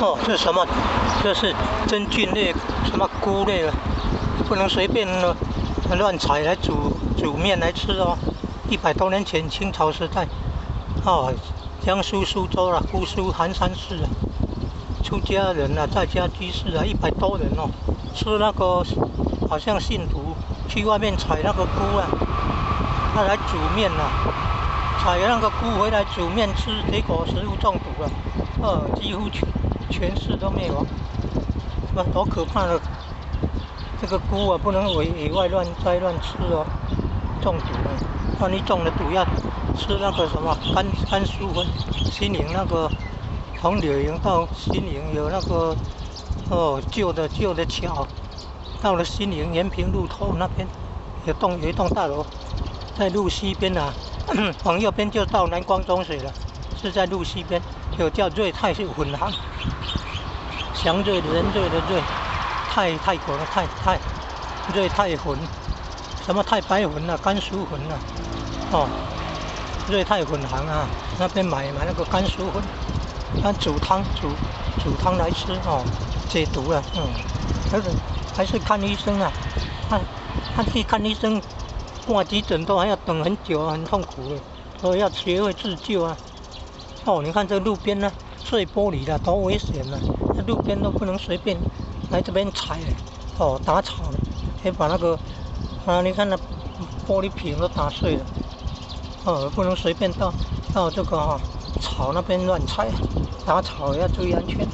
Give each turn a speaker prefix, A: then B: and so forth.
A: 哦，這是什麼？這是真菌類，什麼菇類啊？不能隨便亂採來煮煮麵來吃哦。100多年前，清朝時代，哦，江蘇蘇州了，姑蘇寒山寺啊，出家人啊，在家居士啊，100多人哦，吃那個好像信徒去外面採那個菇啊，他來煮麵啊，採那個菇回來煮麵吃，結果食物中毒了，哦，幾乎全寺都滅亡，是吧？多可怕的！這個菇啊，不能野外亂摘亂吃哦，中毒了。萬一中了毒，要吃那個什麼甘薯粉。新營那個從柳營到新營有那個哦舊的橋，到了新營延平路頭那邊有一棟大樓，在路西邊啊，往右邊就到南光中學了，是在路西邊，有叫瑞泰是粉行，祥瑞的仁瑞的瑞，泰泰國的泰泰瑞泰粉，什麼太白粉啊，甘薯粉啊，哦，瑞泰粉行啊，那邊買那個甘薯粉，他煮湯煮湯來吃哦，解毒了，還是看醫生啊，他去看醫生，掛急診都還要等很久，很痛苦的，所以要學會自救啊。哦，你看這路邊呢，碎玻璃的多危險啊！那路邊都不能隨便來這邊踩，哦，打草，可以把那個啊，你看那玻璃瓶都打碎了，哦，不能隨便到這個哈草那邊亂踩，打草要注意安全。